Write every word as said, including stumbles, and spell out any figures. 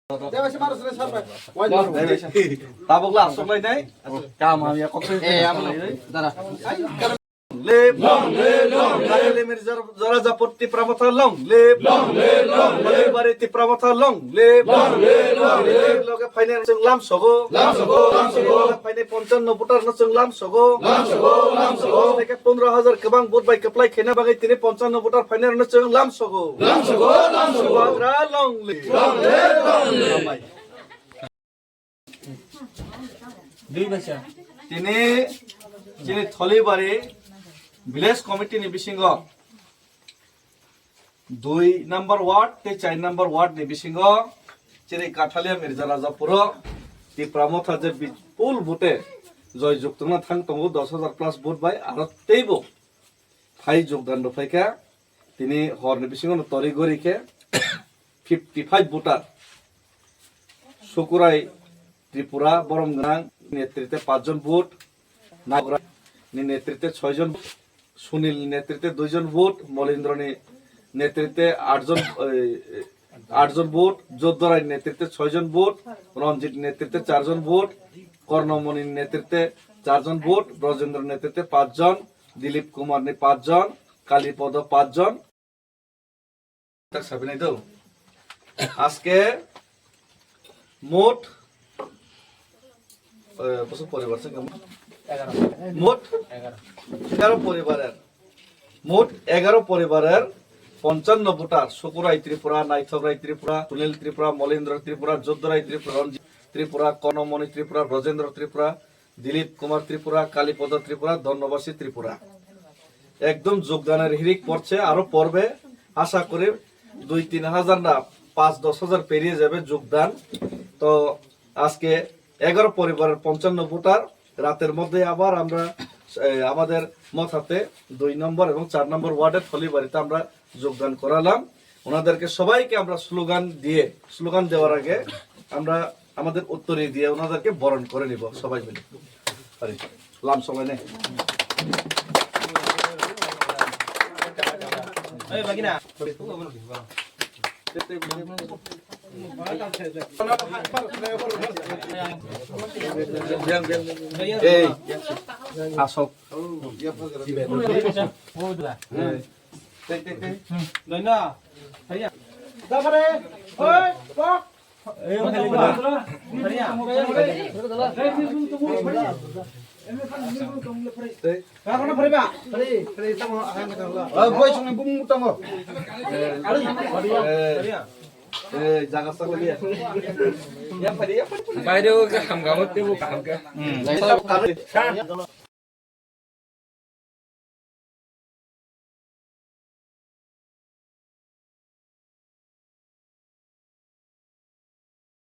Tabuk la aswk lai nai. Kam hamya kok se. Eh, amo. Dara. Lip. Long live, long live. Jora Japur Tipra Motha long live. Long live, long live. Bari Tipra Motha long live. Long live, long live. Loge phainai chwng lam sogo. Lam sogo, lam sogo. Phainai ponchash voter no chwng lam sogo. Lam sogo, lam sogo. Teke pondro hajar kwbang vote bai kwplai khaina bagwi tini ponchash voter phainai no chwng lam sogo. Lam sogo, lam sogo. Bubagra long live. Long live, long live. Tini chini Tholibari village committee ni bisingo dui number ward tei char number ward ni bisingo chini Kathalia Mirza Rajapuro Tipra Motha je bipul vote joy jukthwngna thang tongo, dos hajar plus vote bai aro teibo phai jogdan rwphaikha. Tini horni bisingo no tori gori khe fifty five voter. Sukurai Tripura, Borom Gwnang ni netrite pach jon vote, Nagra ni netrite choi jon, Sunil ni netrite dui jon vote, Molindro ni netrite aat jon, eh, aat jon vote, Joddorai ni netrite choi jon vote, Ranjit ni netrite char jon vote, Kornomoni ni netrite char jon vote, Brojendro ni netrite pach jon, Dilip Kumar ni pach jon, Kalipodo pach jon. Tak sabinai do. Aske mot, eh, boso poribar se kamo? Mot egaro poribarer, mot egaro poribarer ponchanno voter, Sukurai Tripura, Naithokrai Tripura, Sunil Tripura, Molindro Tripura, Joddorai Tripura, Ranjit Tripura, Konomoni Tripura, Brojendro Tripura, Dilip Kumar Tripura, Kalipodo Tripura, Dhonnobasi Tripura। একদম যোগদানের হিড়িক পড়ছে, আরো পড়বে। আশা করি দুই তিন হাজার না, পাঁচ দশ হাজার পেরিয়ে যাবে যোগদান। তো আজকে এগারো পরিবারের পঞ্চান্ন ভোটার, রাতের মধ্যে আবার আমরা, এ, আমাদের মথাতে দুই নম্বর এবং চার নম্বর ওয়ার্ডের থলিবাড়িতে আমরা যোগদান করালাম। ওনাদেরকে সবাইকে আমরা স্লোগান দিয়ে, স্লোগান দেওয়ার আগে আমরা আমাদের উত্তরী দিয়ে ওনাদেরকে বরণ করে নিব সবাই মিলে। আরে, লাম সবাই নে। এই, আসো। Baire o kaham ka, o tebo kaham ka.